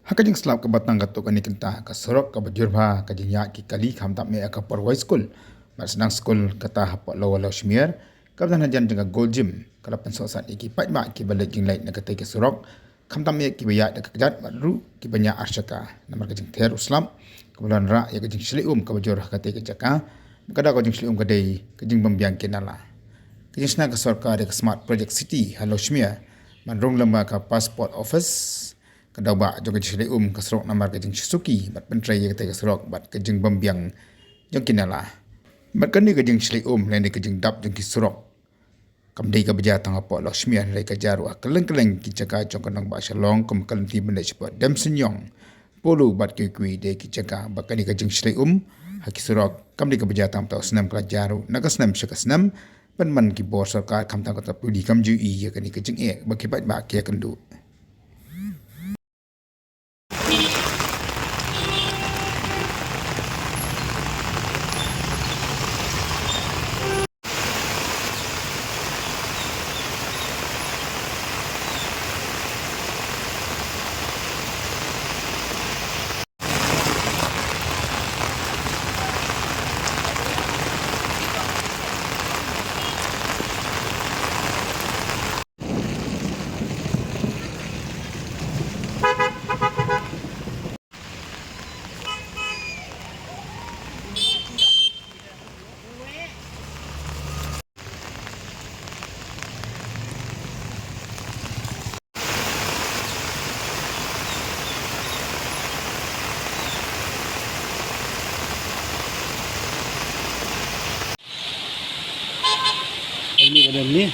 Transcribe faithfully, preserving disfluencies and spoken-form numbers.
Ha ka jingslap kaba tang katto katne kynta, ka surok kaba jur bha, ka jingïaid ki kali khamtam eh ha ka por wai skul bad sdang skul kata hapoh Lower Lawshmere, kaba don hajan jong ka Gold Gym, ka la pynsohsat ïa ki paidbah kiba leit jingleit na katei ka surok, khamtam eh kiba ïaid da ka kjat bad ruh kiba ñiah arshaka. Namar ka jingther u slap kaba la wanrah ïa ka jingshlei um kaba jur ha katei ka jaka, ka daw ka jingshlei um ka dei ka jingbymbiang ki nala. Ka jingshna ka sorkar ïa ka Smart Project City ha Lawshmere ban rung lyngba ka Passport Office, ka daw ba jong ka jingshlei um ka surok namar ka jingsuki bad pyntrei ïa katei ka surok bad ka jingbymbiang jong ki nala. Bad kane ka jingshlei um lane ka jingdap jong ki surok kam dei kaba jia tang hapoh Lawshmere, hynrei ka jia ruh ha kylleng kylleng ki jaka jong ka nongbah Shillong, kum ka lynti ban leit shapoh Demseinyong, Polo bad kiwei kiwei de ki jaka. Bad kane ka jingshlei um ha ki surok kam dei kaba jia tang mynta u snem, ka la jia ruh na ka snem sha ka snem, pynban ki bor sorkar khamtam ka tnat pule kam ju ïohi ïa kane ka jingeh ba ki paidbah ki ïakynduh. Ini badan ni.